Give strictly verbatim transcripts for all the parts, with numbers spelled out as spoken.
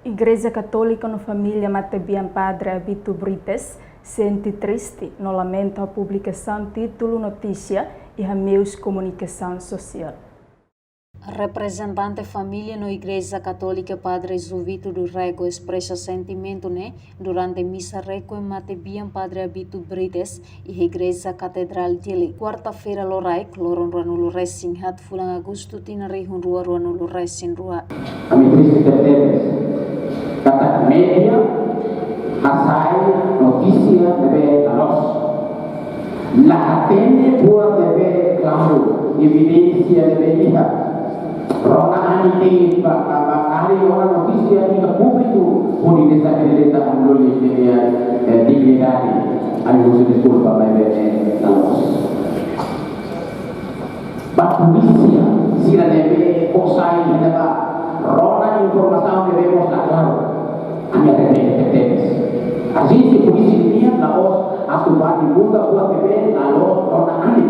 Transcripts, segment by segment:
Igreja Katólika no família matebian Padre Abito Brites sente triste no lamenta publikasaun títulu notísia iha meius komunikasaun sosiál. Reprezentante família no Igreja Katólika Padre Juvito do Rego espresa sentimentu ne'e durante misa requiem matebian Padre Abito Brites iha Igreja Katedrál Dili, kuarta-feira loraik, loron ruanulu resin haat fulan Agostu tinan rihun rua ruanulu resin rua. Ami triste tebes katak média hasai notísia ne'ebé la loos. La hatene buat ne'ebé klaru, evidénsia ne'ebé iha. Rona Anin ba, ba, ba, ari ona notísia iha públiku, hodi desakredita Anin Luli nia, eh, dignidade. Ami husu deskulpa, maibé, eh, la loos. Ba polísia sira ne'ebé fó sai iha ne'ebá, rona informasaun ne'ebé mós la klaru. Ami arrepende tebes. Ajénsia polísia nian la'ós atu bá divulga buat ne'ebé la loos rona Anin.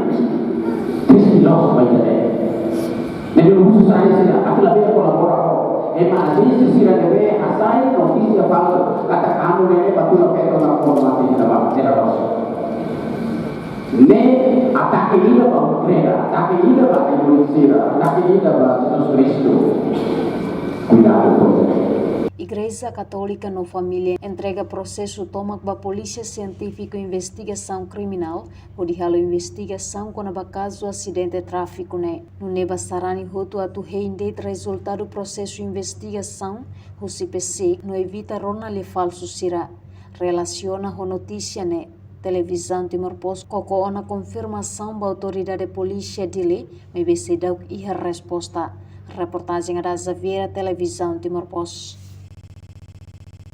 Triste loos ba ita-nia. Ne'ebé husu sai sira, atu labele kolabora ho ema ajénsia sira ne'ebé hasai notísia falsu katak Anin Luli ne'e bá tula feto ona, kona mate iha ne'ebá, ne'e la loos. Ne'e atake ida ba igreja, atake ida ba Anin Luli sira, atake ida ba Jesus Kristu. Kuidadu, pois. Igreja Katólika no família entrega prosesu tomak ba Polísia Sientífiku Investigasaun Kriminál hodi halo investigasaun kona-ba kazu asidente tráfiku ne'e. Nune'e ba sarani hotu atu hein de'it rezultadu prosesu investigasaun husi PSIK no evita rona lia falsu sira. Relasiona ho notísia ne'e, Televizaun Timor Post koko ona konfirmasaun ba autoridade polísia Dili, maibé seidauk iha resposta. Reportajen Ada Xaviera, Televizaun Timor Post.